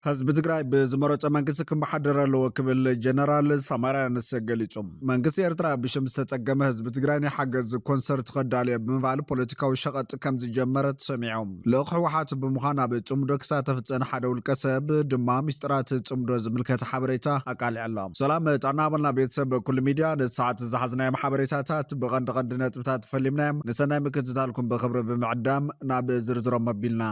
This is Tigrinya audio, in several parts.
ህዝቢ ትግራይ ብዝመረጾ መንግስቲ ክመሓደር ኣለዎ ክብል ጀነራል ሳማርያንስ ገሊጹ። መንግስቲ ኤርትራ ብሽም ዝተጸገመ ህዝቢ ትግራይ ናይ ሓገዝ ኮንሰርት ከዳልዮ ብምባል ፖለቲካዊ ሸቐጥ ከም ዝጀመረ ተሰሚዑ። ልኡኽ ህወሓት ብምዃን ኣብ ጽምዶ ክሳተፍ ዝጸንሐ ሓደ ውልቀ ሰብ ድማ ሚስጥራት ጽምዶ ዝምልከት ሓበሬታ ኣቃሊዑ ኣሎ። ሰላም ጥዕና ሃበልና ቤተሰብ ኩሉ ሚድያ፣ ንሰዓት ዝሓዝናዮም ሓበሬታታት ብቐንዲ ቀንዲ ነጥብታት ፈሊምናዮም። ንሰናይ ምክትታልኩም ብኽብሪ ብምዕዳም ናብ ዝርዝሮም ኣቢልና።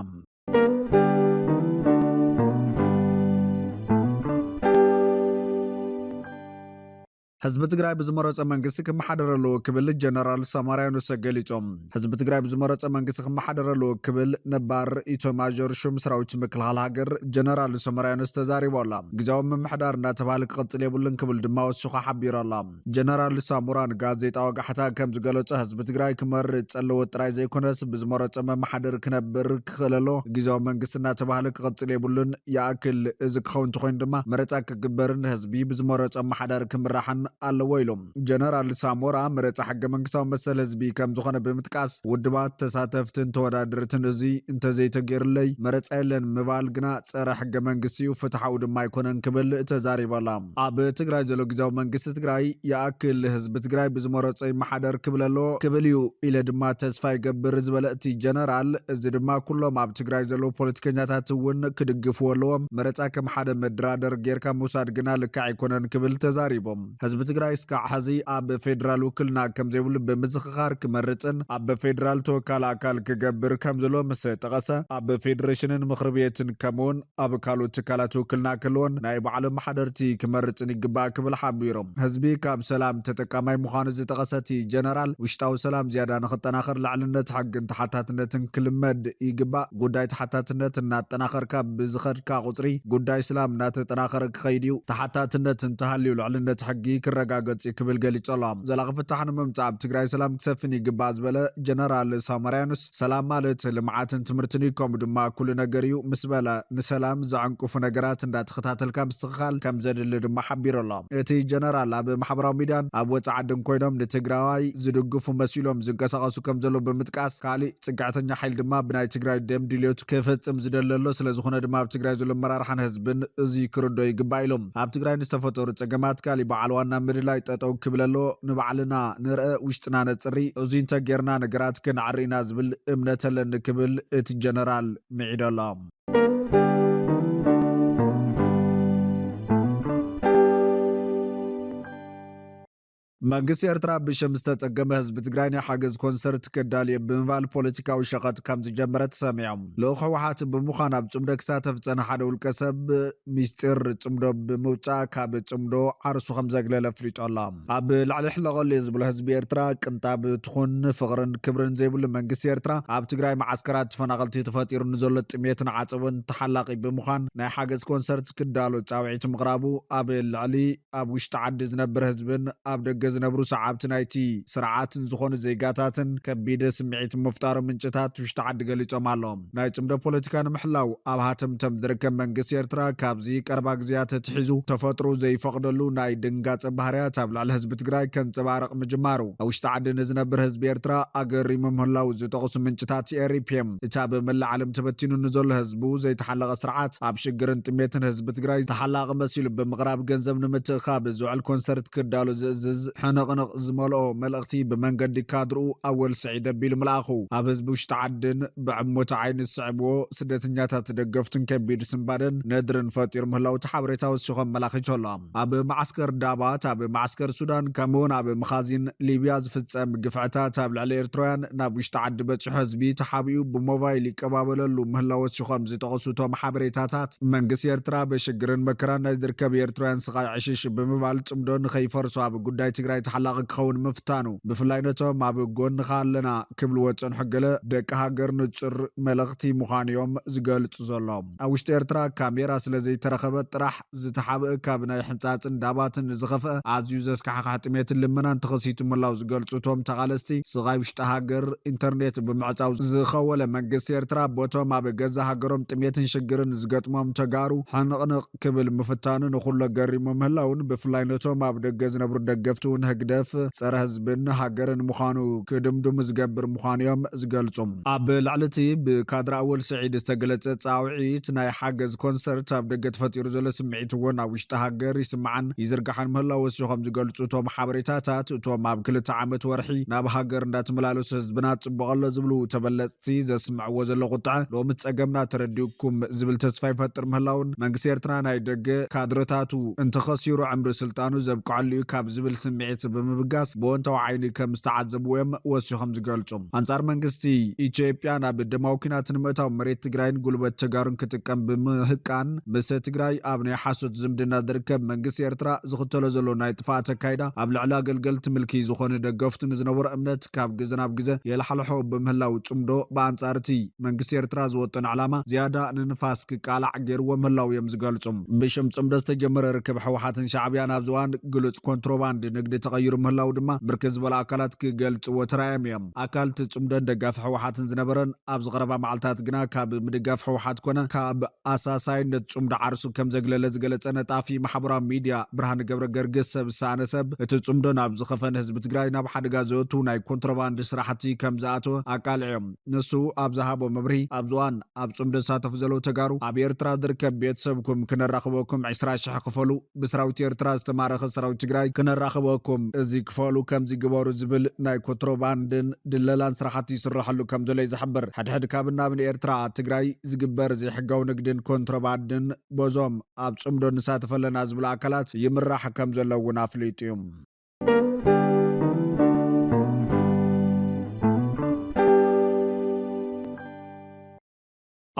ህዝቢ ትግራይ ብዝመረጸ መንግስቲ ክመሓደር ኣለዎ ክብል ጀነራል ሳማርያኑስ ገሊጾም። ህዝቢ ትግራይ ብዝመረጸ መንግስቲ ክመሓደር ኣለዎ ክብል ነባር ኢታማዦር ሹም ሰራዊት ምክልኻል ሃገር ጀነራል ሳማርያኑስ ተዛሪቡ ኣሎ። ግዝያዊ ምምሕዳር እንዳተባሃለ ክቕጽል የብሉን ክብል ድማ ወሲኹ ሓቢሩ ኣሎ። ጀነራል ሳሞራ ንጋዜጣ ወጋሕታ ከም ዝገለጾ፣ ህዝቢ ትግራይ ክመርጽ ኣለዎ ጥራይ ዘይኮነስ ብዝመረጾ መመሓደር ክነብር ክኽእል ኣለዎ። ግዝያዊ መንግስቲ እናተባሃለ ክቕጽል የብሉን። ይኣክል። እዚ ክኸውን እንተኾይኑ ድማ መረጻ ክግበርን ህዝቢ ብዝመረጾ ኣመሓዳሪ ክምራሕን ኣለዎ ኢሉ። ጀነራል ሳሞራ መረጻ ሕገ መንግስታዊ መሰል ህዝቢ ከም ዝኾነ ብምጥቃስ፣ ውድባት ተሳተፍትን ተወዳደርትን እዚ እንተዘይተገይሩለይ መረጻ የለን ምባል ግና ጸረ ሕገ መንግስቲ እዩ፣ ፍትሓዊ ድማ ኣይኮነን ክብል ተዛሪቡ ኣሎ። ኣብ ትግራይ ዘሎ ግዝያዊ መንግስቲ ትግራይ ይኣክል፣ ህዝቢ ትግራይ ብዝመረጾ ይመሓደር ክብል ኣለዎ ክብል እዩ ኢለ ድማ ተስፋ ይገብር ዝበለ እቲ ጀነራል፣ እዚ ድማ ኩሎም ኣብ ትግራይ ዘለዉ ፖለቲከኛታት እውን ክድግፍዎ ኣለዎም። መረጻ ከም ሓደ መደራደር ጌርካ ምውሳድ ግና ልክዕ ኣይኮነን ክብል ተዛሪቦም። ህዝቢ ትግራይ እስካዕ ሕዚ ኣብ ፌደራል ውክልና ከም ዘይብሉ ብምዝኽኻር፣ ክመርጽን ኣብ ፌደራል ተወካሊ ኣካል ክገብር ከም ዘለዎ ምስ ጠቐሰ፣ ኣብ ፌደሬሽንን ምኽሪ ቤትን ከምኡውን ኣብ ካልኦት ትካላት ውክልና ክህልዎን ናይ ባዕሉ ኣመሓደርቲ ክመርጽን ይግባእ ክብል ሓቢሮም። ህዝቢ ካብ ሰላም ተጠቃማይ ምዃኑ ዝጠቐሰ እቲ ጀነራል፣ ውሽጣዊ ሰላም ዝያዳ ንኽጠናኸር ልዕልነት ሕግን ተሓታትነትን ክልመድ ይግባእ። ጉዳይ ተሓታትነት እናጠናኸርካ ብዝኸድካ ቁጽሪ ጉዳይ ሰላም እናተጠናኸረ ክኸይድ እዩ። ተሓታትነት እንተሃልዩ ልዕልነት ሕጊ ክረጋገጽ እዩ ክብል ገሊጹ ኣሎ። ዘላቒ ፍታሕ ንምምጻእ ኣብ ትግራይ ሰላም ክሰፍን ይግባእ ዝበለ ጀነራል ሳማርያኑስ፣ ሰላም ማለት ልምዓትን ትምህርትን እዩ፣ ከምኡ ድማ ኩሉ ነገር እዩ ምስ በለ፣ ንሰላም ዘዕንቅፉ ነገራት እንዳተኸታተልካ ምስትኽኻል ከም ዘድሊ ድማ ሓቢሩ ኣሎ። እቲ ጀነራል ኣብ ማሕበራዊ ሚድያን ኣብ ወጻኢ ዓድን ኮይኖም ንትግራዋይ ዝድግፉ መሲሎም ዝንቀሳቐሱ ከም ዘለዉ ብምጥቃስ፣ ካሊእ ጽግዕተኛ ሓይሊ ድማ ብናይ ትግራይ ደም ድልዮቱ ክፍጽም ዝደሊ ኣሎ። ስለ ዝኾነ ድማ ኣብ ትግራይ ዘሎ ኣመራርሓን ህዝብን እዚ ክርዶ ይግባእ ኢሎም። ኣብ ትግራይ ንዝተፈጠሩ ጸገማት ካሊእ በዓል ዋና ምድላይ ጠጠው ክብል ኣለዎ። ንባዕልና ንርአ፣ ውሽጥና ነጽሪ። እዚ እንተጌርና ነገራት ክነዕሪ ኢና ዝብል እምነት ኣለኒ ክብል እቲ ጀነራል ምዒዱ ኣሎ። መንግስቲ ኤርትራ ብሽም ዝተጸገመ ህዝቢ ትግራይ ናይ ሓገዝ ኮንሰርት ከዳልየ ብምባል ፖለቲካዊ ሸቐጥ ከም ዝጀመረ ተሰሚዖም። ልኡኽ ህወሓት ብምዃን ኣብ ጽምዶ ክሳተፍ ዝጸንሐ ሓደ ውልቀ ሰብ ሚስጢር ጽምዶ ብምውጻእ ካብ ጽምዶ ዓርሱ ከም ዘግለለ ኣፍሊጡ ኣሎ። ኣብ ላዕሊ ይሕለቐሉ እየ ዝብሎ ህዝቢ ኤርትራ ቅንጣብ ትኹን ፍቕርን ክብርን ዘይብሉ መንግስቲ ኤርትራ ኣብ ትግራይ መዓስከራት ተፈናቐልቲ ተፈጢሩ ንዘሎ ጥሜትን ዓጸቦን ተሓላቒ ብምዃን ናይ ሓገዝ ኮንሰርት ክዳሎ ጻውዒት ምቕራቡ ኣብ ልዕሊ ኣብ ውሽጢ ዓዲ ዝነብር ህዝብን ኣብ ደገ ዝነብሩ ሰዓብቲ ናይቲ ስርዓትን ዝኾኑ ዜጋታትን ከቢድ ስምዒት ምፍጣሩ ምንጭታት ውሽጢ ዓዲ ገሊጾም ኣለዉ። ናይ ጽምዶ ፖለቲካ ንምሕላው ኣብ ሃተምተም ዝርከብ መንግስቲ ኤርትራ ካብዚ ቀረባ ግዜያት ኣትሒዙ ተፈጥሮ ዘይፈቕደሉ ናይ ድንጋጸ ባህርያት ኣብ ልዕሊ ህዝቢ ትግራይ ከንጸባርቕ ምጅማሩ ኣብ ውሽጢ ዓዲ ንዝነብር ህዝቢ ኤርትራ ኣገሪሙ ምህላው ዝጠቕሱ ምንጭታት ኤሪፒኤም፣ እቲ ኣብ መላእ ዓለም ተበቲኑ ንዘሎ ህዝቡ ዘይተሓለቐ ስርዓት ኣብ ሽግርን ጥሜትን ህዝቢ ትግራይ ተሓላቒ መሲሉ ብምቕራብ ገንዘብ ንምትእኻብ ዝውዕል ኮንሰርት ክዳሎ ዝእዝዝ ሕንቕንቕ ዝመልኦ መልእኽቲ ብመንገዲ ካድርኡ ኣወል ስዒድ ኣቢሉ ምልኣኹ ኣብ ህዝቢ ውሽጢ ዓድን ብዕሙት ዓይኒ ዝስዕብዎ ስደተኛታት ደገፍቱን ከቢድ ስንባደን ነድርን ፈጢሩ ምህላው እቲ ሓበሬታ ወሲኹ ኣመላኺቱ ኣሎ። ኣብ መዓስከር ዳባት፣ ኣብ መዓስከር ሱዳን፣ ከምኡውን ኣብ መኻዚን ሊብያ ዝፍጸም ግፍዕታት ኣብ ልዕሊ ኤርትራውያን ናብ ውሽጢ ዓዲ በጺሑ ህዝቢ ተሓቢኡ ብሞባይል ይቀባበለሉ ምህላው ወሲኾም ዝጠቐሱ እቶም ሓበሬታታት፣ መንግስቲ ኤርትራ ብሽግርን መከራን ናይ ዝርከብ ኤርትራውያን ስቓይ ዕሽሽ ብምባል ጽምዶ ንኸይፈርሱ ኣብ ጉዳይ ትግራይ ተሓላቒ ክኸውን ምፍታኑ፣ ብፍላይ ነቶም ኣብ ጎንኻ ኣለና ክብልዎ ዝጸንሑ ገለ ደቂ ሃገር ንጹር መልእኽቲ ምዃኑ እዮም ዝገልጹ ዘለዉ። ኣብ ውሽጢ ኤርትራ ካሜራ ስለ ዘይተረኸበ ጥራሕ ዝተሓብእ ካብ ናይ ሕንጻጽን ዳባትን ዝኸፍአ ኣዝዩ ዘስካሕክሕ ጥሜትን ልመናን ተኸሲቱ ምህላው ዝገልጹ እቶም ተቓለስቲ፣ ስቓይ ውሽጢ ሃገር ኢንተርኔት ብምዕጻው ዝኸወለ መንግስቲ ኤርትራ፣ ቦቶም ኣብ ገዛ ሃገሮም ጥሜትን ሽግርን ዝገጥሞም ተጋሩ ሕንቕንቕ ክብል ምፍታኑ ንኹሉ ኣገሪሙ ምህላውን፣ ብፍላይ ነቶም ኣብ ደገ ዝነብሩ ደገፍቲ እውን ህግደፍ ጸረ ህዝብን ሃገርን ምዃኑ ክድምድሙ ዝገብር ምዃኑ እዮም ዝገልጹ። ኣብ ልዕሊ እቲ ብካድር ኣወል ስዒድ ዝተገለጸ ጻውዒት ናይ ሓገዝ ኮንሰርት ኣብ ደገ ተፈጢሩ ዘሎ ስምዒት እውን ኣብ ውሽጢ ሃገር ይስምዓን ይዝርጋሕን ምህላው ወሲኾም ዝገልጹ እቶም ሓበሬታታት፣ እቶም ኣብ ክልተ ዓመት ወርሒ ናብ ሃገር እንዳተመላለሱ ህዝብና ጽቡቕ ኣሎ ዝብሉ ተበለጽቲ ዘስምዕዎ ዘሎ ቁጥዐ ሎሚ ጸገምና ተረዲኡኩም ዝብል ተስፋ ይፈጥር ምህላውን መንግስቲ ኤርትራ ናይ ደገ ካድረታቱ እንተኸሲሩ ዕምሪ ስልጣኑ ዘብቅዐሉ እዩ ካብ ዝብል ስምዒት ብምብጋስ ብወንታዊ ዓይኒ ከም ዝተዓዘብዎ እዮም ወሲኾም ዝገልጹ። ኣንጻር መንግስቲ ኢትዮጵያ ናብ ደማዊ ኲናት ንምእታው መሬት ትግራይን ጉልበት ተጋሩን ክጥቀም ብምህቃን ምስ ትግራይ ኣብ ናይ ሓሶት ዝምድና ዝርከብ መንግስቲ ኤርትራ ዝኽተሎ ዘሎ ናይ ጥፍኣት ኣካይዳ ኣብ ልዕሊ ኣገልገልቲ ምልኪ ዝኾነ ደገፍቱ ንዝነበሮ እምነት ካብ ግዘ ናብ ግዘ የላሕልሖ ብምህላው ጽምዶ ብኣንጻር እቲ መንግስቲ ኤርትራ ዝወጠኖ ዕላማ ዝያዳ ንንፋስ ክቃላዕ ገይርዎ ምህላው እዮም ዝገልጹ። ብሽም ጽምዶ ዝተጀመረ ርክብ ህወሓትን ሻዕብያን ኣብዚ እዋን ግሉጽ ኮንትሮባንድ ንግዲ ተቐይሩ ምህላው ድማ ብርክት ዝበሉ ኣካላት ክገልጽዎ ተራእዮም እዮም። ኣካል እቲ ጽምዶን ደጋፊ ህወሓትን ዝነበረን ኣብዚ ቀረባ መዓልታት ግና ካብ ምድጋፍ ህወሓት ኮነ ካብ ኣሳሳይነት ጽምዶ ዓርሱ ከም ዘግለለ ዝገለጸ ነጣፊ ማሕበራዊ ሚድያ ብርሃን ገብረ ገርግስ ሰብ ዝሰኣነ ሰብ እቲ ጽምዶ ናብ ዝኸፈነ ህዝቢ ትግራይ ናብ ሓደጋ ዘእቱ ናይ ኮንትሮባንድ ስራሕቲ ከም ዝኣተወ ኣቃልዕዮም። ንሱ ኣብ ዝሃቦ መብርሂ ኣብዚ እዋን ኣብ ጽምዶ ዝሳተፉ ዘለዉ ተጋሩ ኣብ ኤርትራ ዝርከብ ቤተሰብኩም ክነራኽበኩም ዕስራ ሽሕ ክፈሉ፣ ብሰራዊት ኤርትራ ዝተማረኸ ሰራዊት ትግራይ ክነራኽበኩም እዚ ክፈሉ ከምዚ ግበሩ ዝብል ናይ ኮንትሮባንድን ድለላን ስራሕቲ ይስረሐሉ ከም ዘሎ እዩ ዝሕብር። ሕድሕድ ካብን ናብን ኤርትራ ትግራይ ዝግበር ዘይሕጋዊ ንግድን ኮንትሮባንድን በዞም ኣብ ጽምዶ ንሳተፍ ኣለና ዝብሉ ኣካላት ይምራሕ ከም ዘሎ እውን ኣፍሊጡ እዩ።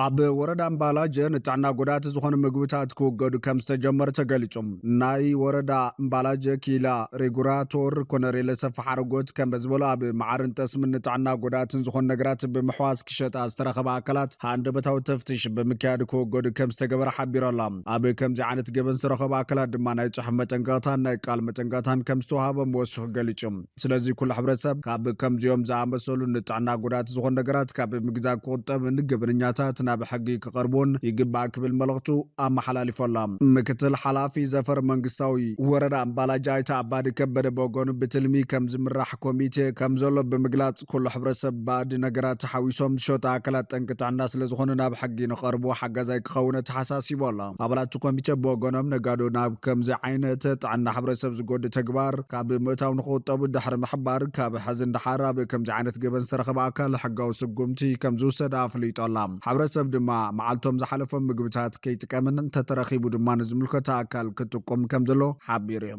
ኣብ ወረዳ እምባላጀ ንጥዕና ጎዳእቲ ዝኾኑ ምግብታት ክውገዱ ከም ዝተጀመሩ ተገሊጹ። ናይ ወረዳ እምባላጀ ኪላ ሬጉራቶር ኮነሬለ ሰፋ ሓረጎት ከም ዝበሎ ኣብ መዓርን ጠስምን ንጥዕና ጎዳእትን ዝኾኑ ነገራት ብምሕዋስ ክሸጣ ዝተረኸባ ኣካላት ሃንደበታዊ ተፍትሽ ብምክያድ ክወገዱ ከም ዝተገበረ ሓቢሩ ኣሎ። ኣብ ከምዚ ዓይነት ገበን ዝተረኸቡ ኣካላት ድማ ናይ ጽሑፍ መጠንቀቕታን ናይ ቃል መጠንቀቕታን ከም ዝተዋሃቦም ወሲኹ ገሊጹ። ስለዚ ኩሉ ሕብረተሰብ ካብ ከምዚኦም ዝኣመሰሉ ንጥዕና ጎዳእቲ ዝኾኑ ነገራት ካብ ምግዛእ ክቑጠብን ገበነኛታት ናብ ሕጊ ክቐርቡን ይግባእ ክብል መልእኽቱ ኣመሓላሊፉ ኣሎ። ምክትል ሓላፊ ዘፈር መንግስታዊ ወረዳ እምባላጃ ኣይተ ኣባዲ ከበደ ብወገኑ ብትልሚ ከም ዝምራሕ ኮሚቴ ከም ዘሎ ብምግላጽ ኩሉ ሕብረተሰብ ባእዲ ነገራት ተሓዊሶም ዝሸጡ ኣካላት ጠንቂ ጥዕና ስለ ዝኾኑ ናብ ሕጊ ንቐርቡ ሓጋዛይ ክኸውን ተሓሳሲቡ ኣሎ። ኣባላት እቲ ኮሚቴ ብወገኖም ነጋዶ ናብ ከምዚ ዓይነት ጥዕና ሕብረተሰብ ዝጎድእ ተግባር ካብ ምእታው ንክቑጠቡ ድሕሪ ምሕባር ካብ ሕዚ ንደሓር ኣብ ከምዚ ዓይነት ገበን ዝተረኸበ ኣካል ሕጋዊ ስጉምቲ ከም ዝውሰድ ኣፍሊጡ ኣሎ። ሕብረተሰብ ድማ መዓልቶም ዝሓለፎም ምግብታት ከይጥቀምን እንተተረኺቡ ድማ ንዝምልከቶ ኣካል ክጥቁም ከም ዘሎ ሓቢሩ እዩ።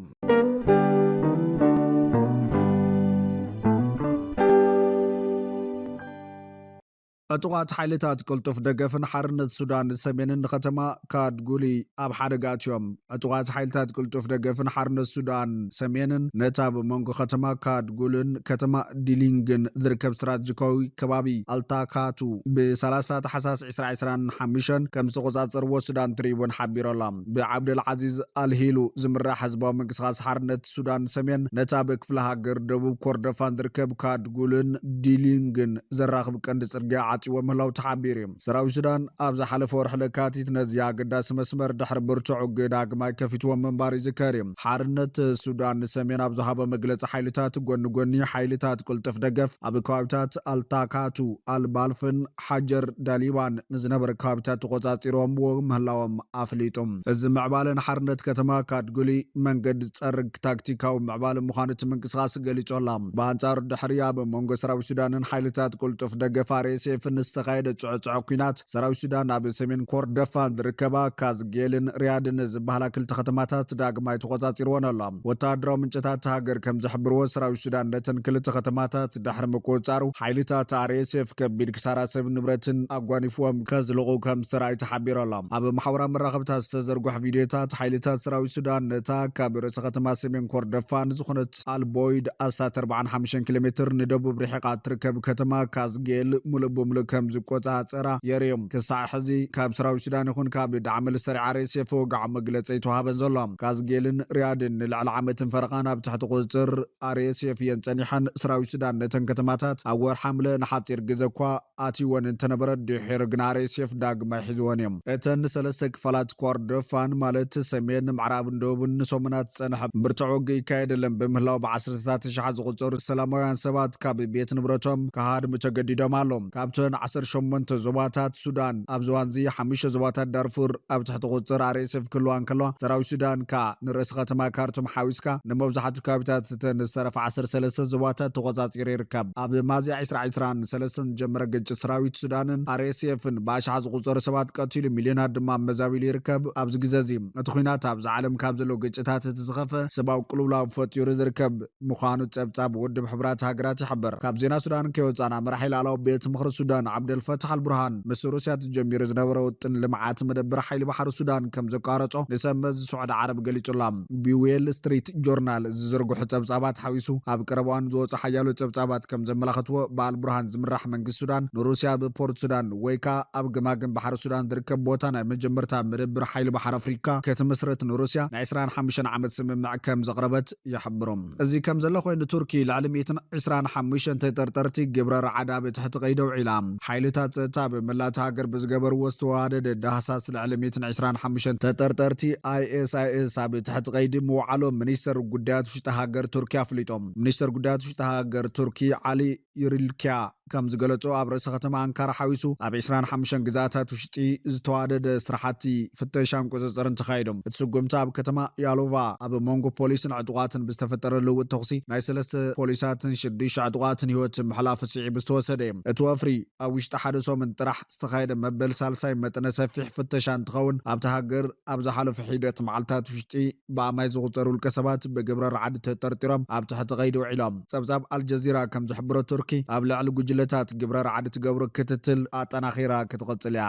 ዕጡቓት ሓይልታት ቅልጡፍ ደገፍን ሓርነት ሱዳን ሰሜንን ንከተማ ካድጉሊ ኣብ ሓደጋ ኣትዮም። ዕጡቓት ሓይልታት ቅልጡፍ ደገፍን ሓርነት ሱዳን ሰሜንን ነታ ኣብ መንጎ ከተማ ካድጉልን ከተማ ዲሊንግን ዝርከብ ስትራቴጂካዊ ከባቢ ኣልታካቱ ብ30 ታሕሳስ ዕስራ ዕስራን ሓሙሽተን ከም ዝተቆጻጸርዎ ሱዳን ትሪቡን ሓቢሩ ኣሎ። ብዓብደል ዓዚዝ ኣልሂሉ ዝምራሕ ህዝባዊ ምንቅስቃስ ሓርነት ሱዳን ሰሜን ነታ ኣብ ክፍለ ሃገር ደቡብ ኮርዶፋን ዝርከብ ካድጉልን ዲሊንግን ዘራኽብ ቀንዲ ጽርግያ ዓጽዎ ምህላው ተሓቢሩ እዩ። ሰራዊት ሱዳን ኣብ ዝሓለፈ ወርሒ ለካቲት ነዚ ኣገዳሲ መስመር ድሕሪ ብርቱዕ ውግእ ዳግማይ ከፊትዎ ምንባሩ ይዝከር እዩ። ሓርነት ሱዳን ንሰሜን ኣብ ዝሃቦ መግለጺ ሓይልታት ጎኒ ጎኒ ሓይልታት ቅልጡፍ ደገፍ ኣብ ከባቢታት ኣልታካቱ፣ ኣልባልፍን ሓጀር ዳሊባን ንዝነበረ ከባቢታት ተቆጻጺሮምዎ ምህላዎም ኣፍሊጡ። እዚ ምዕባለ ንሓርነት ከተማ ካድጉሊ መንገዲ ዝጸርግ ታክቲካዊ ምዕባለ ምዃኑ እቲ ምንቅስቃስ ገሊጹ ኣሎ። ብኣንጻሩ ድሕሪ ኣብ መንጎ ሰራዊት ሱዳንን ሓይልታት ቅልጡፍ ደገፍ ኣር ኤስ ኤፍን ዝተኻየደ ጽዑጽዑ ኲናት ሰራዊት ሱዳን ኣብ ሰሜን ኮርደፋን ዝርከባ ካዝጌልን ሪያድን ዝበሃላ ክልተ ከተማታት ዳግማይ ተቆጻጺርወን ኣሎ። ወተሃደራዊ ምንጭታት ሃገር ከም ዝሕብርዎ ሰራዊት ሱዳን ነተን ክልተ ከተማታት ድሕሪ ምቁጽጻሩ ሓይልታት ኣር ኤስ ኤፍ ከቢድ ክሳራ ሰብ ንብረትን ኣጓኒፍዎም ከዝልቑ ከም ዝተራእዩ ተሓቢሩ ኣሎ። ኣብ ማሕበራዊ መራኸብታት ዝተዘርግሑ ቪድዮታት ሓይልታት ሰራዊት ሱዳን ነታ ካብ ርእሰ ከተማ ሰሜን ኮርደፋን ዝኾነት ኣልቦይድ ኣስታት ኣርባዓን ሓሙሽተን ኪሎ ሜትር ንደቡብ ርሒቓ እትርከብ ከተማ ካዝጌል ሙሉእ ብሙሉእ ከም ዝቆጻጸራ የርእዮም። ክሳዕ ሕዚ ካብ ሰራዊት ሱዳን ይኹን ካብ ዳዕመ ዝተሪዓ ሬሴፍ ወግዓዊ መግለጺ ኣይተዋህበን ዘሎ። ካዝጌልን ሪያድን ንልዕሊ ዓመትን ፈረቓን ኣብ ትሕቲ ቁጽጽር ኣርኤስኤፍ እየን ጸኒሐን። ሰራዊት ሱዳን ነተን ከተማታት ኣብ ወርሒ ሓምለ ንሓጺር ግዜ እኳ ኣትይወን እንተነበረ፣ ድሒሩ ግና ኣርኤስኤፍ ዳግማይ ሒዝወን እዮም። እተን ሰለስተ ክፋላት ኮርዶፋን፣ ማለት ሰሜን፣ ምዕራብን ደቡብን፣ ንሰሙናት ዝጸንሐ ብርቱዕ ውግእ ይካየደለን ብምህላው፣ ብዓሰርተታት ኣሽሓት ዝቑጸሩ ሰላማውያን ሰባት ካብ ቤት ንብረቶም ክሃድሙ ተገዲዶም ኣለዉ። ካብተን ዓሰርተ ሸሞንተ ዞባታት ሱዳን፣ ኣብዚ እዋንዚ ሓሙሽተ ዞባታት ዳርፉር ኣብ ትሕቲ ቁጽጽር ኣርኤስኤፍ ክህልዋ እንከለዋ፣ ሰራዊት ሱዳን ከኣ ንርእሲ ከተማ ካርቱም ሓዊስካ ንመብዛሕትኡ ከባቢታት እተን ዝተረፋ ዓሰርተ ሰለስተ ዞባታት ተቖጻጺሩ ይርከብ። ኣብ ሚያዝያ ዕስራ ዕስራን ሰለስተን ዝጀመረ ግጭት ሰራዊት ሱዳንን ኣርኤስኤፍን ብኣሽሓት ዝቑጸሩ ሰባት ቀቲሉ፣ ሚልዮናት ድማ መዛቢሉ ይርከብ። ኣብዚ ግዜ እዚ እቲ ኲናት ኣብዚ ዓለም ካብ ዘለዉ ግጭታት እቲ ዝኸፍአ ሰብኣዊ ቅልውላው ፈጢሩ ዝርከብ ምዃኑ ጸብጻብ ውድብ ሕቡራት ሃገራት ይሕብር። ካብ ዜና ሱዳን ከይወጻና፣ መራሒ ላዕለዋይ ቤት ምኽሪ ሱዳን ዓብደልፈታሕ ኣልቡርሃን ምስ ሩስያ ተጀሚሩ ዝነበረ ውጥን ልምዓት መደበር ሓይሊ ባሕሪ ሱዳን ከም ዘቋረጾ ንሰብ መዚ ስዑዲ ዓረብ ገሊጹላ። ብዌል ስትሪት ጆርናል ዝዝርግሑ ጸብጻባት ሓዊሱ፣ ኣብ ቀረባ እዋን ዝወጹ ሓያሎ ጸብጻባት ከም ዘመላኽትዎ፣ ብኣልቡርሃን ዝምራሕ መንግስቲ ሱዳን ንሩስያ ብፖርት ሱዳን ወይ ከኣ ኣብ ገማግም ባሕሪ ሱዳን ዝርከብ ቦታ ናይ መጀመርታ መደበር ሓይሊ ባሕሪ ኣፍሪካ ክትምስርት ንሩስያ ናይ ዕስራን ሓሙሽተን ዓመት ስምምዕ ከም ዘቕረበት ይሕብሩ። እዚ ከም ዘሎ ኮይኑ፣ ቱርኪ ልዕሊ ሚእትን ዕስራን ሓሙሽተን ተጠርጠርቲ ግብረ ረዓድ ኣብ ትሕቲ ቀይዲ ኣውዒላ። ሓይልታት ጸጥታ ኣብ መላእ እታ ሃገር ብዝገበርዎ ዝተዋደደ ዳህሳስ፣ ልዕሊ ሚእትን ዕስራን ሓሙሽተን ተጠርጠርቲ ኣይኤስኣይኤስ ኣብ ትሕቲ ቀይዲ ምውዓሎም ሚኒስተር ጉዳያት ውሽጢ ሃገር ቱርኪ ኣፍሊጦም። ሚኒስተር ጉዳያት ውሽጢ ሃገር ቱርኪ ዓሊ ይሪልኪያ ከም ዝገለጾ፣ ኣብ ርእሰ ከተማ ኣንካራ ሓዊሱ ኣብ ዕስራን ሓሙሽተን ግዝኣታት ውሽጢ ዝተዋደደ ስራሕቲ ፍተሻን ቁጽጽርን ተኻይዶም። እቲ ስጉምቲ ኣብ ከተማ ያሎቫ ኣብ መንጎ ፖሊስን ዕጡቓትን ብዝተፈጠረ ልውውጥ ተኹሲ ናይ ሰለስተ ፖሊሳትን ሽዱሽተ ዕጡቓትን ህይወት ምሕላፉ ስዒቡ ዝተወሰደ እዩ። እቲ ወፍሪ ኣብ ውሽጢ ሓደ ሰሙን ጥራሕ ዝተኻየደ መበል ሳልሳይ መጠነ ሰፊሕ ፍተሻ እንትኸውን፣ ኣብታ ሃገር ኣብ ዝሓለፉ ሒደት መዓልታት ውሽጢ ብኣማይ ዝቑጸሩ ውልቀ ሰባት ብግብረ ረዓዲ ተጠርጢሮም ኣብ ትሕቲ ቀይዲ ውዒሎም። ጸብጻብ ኣልጀዚራ ከም ዝሕብሮ፣ ቱርኪ ኣብ ልዕሊ ጉጅለታት ግብረ ረዓዲ ትገብሮ ክትትል ኣጠናኺራ ክትቕጽል እያ።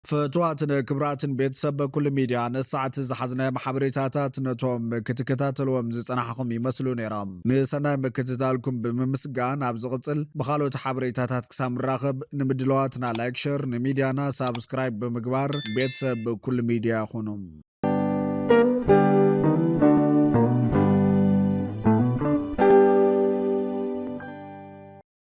ፍትዋትን ክብራትን ቤተሰብ በኩሉ ሚድያ፣ ነሳዕቲ ዝሓዝናዮም ሓበሬታታት ነቶም ክትከታተልዎም ዝጸናሕኹም ይመስሉ ነይሮም። ንሰናይ ምክትታልኩም ብምምስጋን፣ ኣብ ዝቕጽል ብኻልኦት ሓበሬታታት ክሳብ ንራኸብ፣ ንምድለዋትና ላይክ፣ ሸር፣ ንሚድያና ሳብስክራይብ ብምግባር ቤተሰብ ኩሉ ሚድያ ኩኑ።